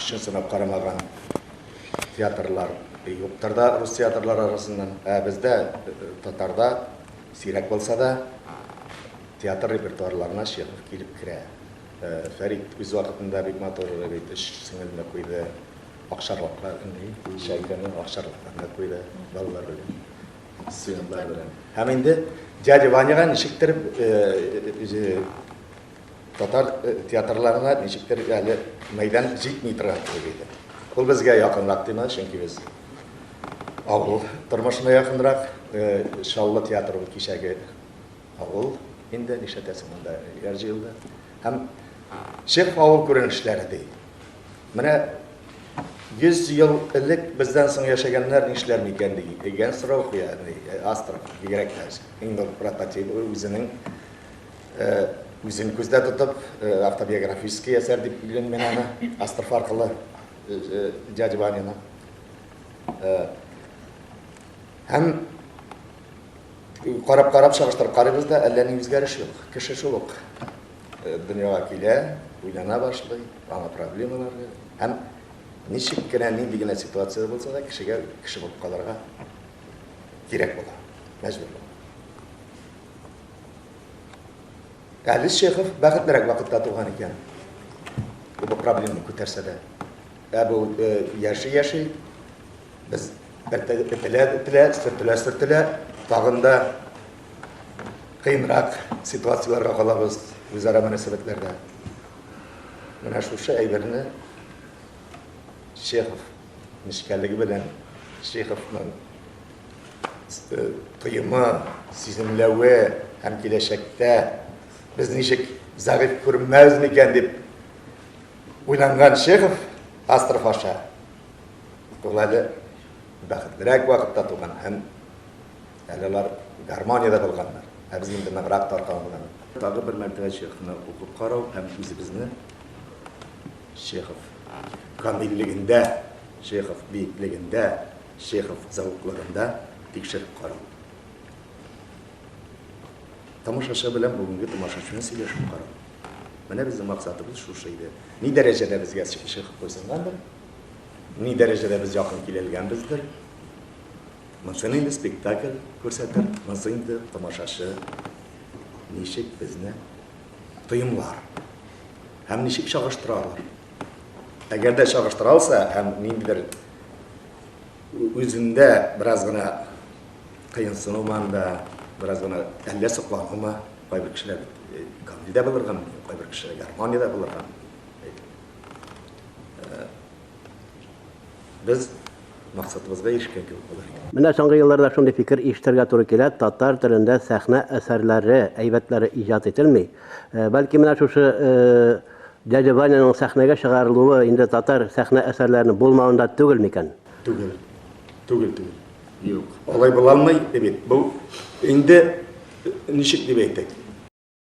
Көчен сынап карамаган театрлар юктыр да рус театрлары арасыннан. Ә бездә, татарда, сирәк булса да, театр репертуарларына Чехов килеп керә. Фәрит үз вакытында бик матур бит өч сеңелне куйды. Акчарлаклар, ни, Чайканы акчарлакларны куйды балалар белән, студентлар белән. Һәм инде Дядя Ваняга ничектер татар театрларына ничектер әле мәйдан җитми торган кебек иде. Ул безгә якынрак димә, чөнки без авыл тормышына якынрак. Чаллы театры ул кичәге авыл инде, нишләтәсең монда, яр җыелды. Һәм Чехов авыл күренешләре ди. Менә 100 ел элек бездән соң яшәгәннәр нишләр микән дигән сорау куя Астров, бигрәк тә иң зур прототип үзенең үзен күздә тотып, автобиографический әсәр дип уйлыйм мин аны, Астров аркылы дядя Ваняны. Һәм карап-карап чагыштырып карыйбыз да, әллә ни үзгәреш юк. Кеше шул ук дөньяга килә, уйлана башлый, аңа проблемалар һәм ничек кенә, нинди генә ситуация булса да, кешегә кеше булып калырга кирәк була, мәҗбүр була. Әле Чехов бәхетлерәк вакытта туган икән. Бу проблеманы күтәрсә дә. Ә бу яши-яши без этелә-этелә, сөртелә-сөртелә, тагын да кыенрак ситуацияләргә калабыз үзара мөнәсәбәтләрдә. Менә шушы әйберне Чехов нечкәлеге белән Чеховның тоемы, сиземләве һәм киләчәктә без ничек зәгыйфь күренмәбез микән дип уйланган Чехов Астров аша ул әле бәхетлерәк вакытта туган һәм әле алар гармониядә булганнар. Ә без инде ныграк таркалган. Тагы бер мәртәбә Чеховны укып карау һәм үзебезне Чехов камиллегендә, Чехов биеклегендә Чехов зәвыклыгында тикшереп карау. Тамашачы белән бүгенге тамашачы белән сөйләшеп карау. Менә безнең максатыбыз шушы иде. Ни дәрәҗәдә безгә Чехов буйсынгандыр, ни дәрәҗәдә без якын киләлгәнбездер. Монсын инде спектакль күрсәтер, монсы инде тамашачы ничек безне тоемлар һәм ничек чагыштыра алыр. Әгәр дә чагыштыра алса һәм ниндидер үзендә бераз гына кыенсынумы анда, бераз гына әллә сокланумы, кайбер кешеләр бит камил дә булырга мөмкин, кайбер кешеләр гармониядә булырга мөмкин. Без максатыбызга ирешкән кебек булыр идек. Менә соңгы елларда шундый фикер ишетергә туры килә, татар телендә сәхнә әсәрләре, әйбәтләре иҗат ителми. Бәлки менә шушы Дядя Ваняның сәхнәгә чыгарылуы инде татар сәхнә әсәрләренең булмавында түгел микән? Түгел. Түгел, түгел. Юк. Алай була алмый бит. Бу инде ничек дип әйтик?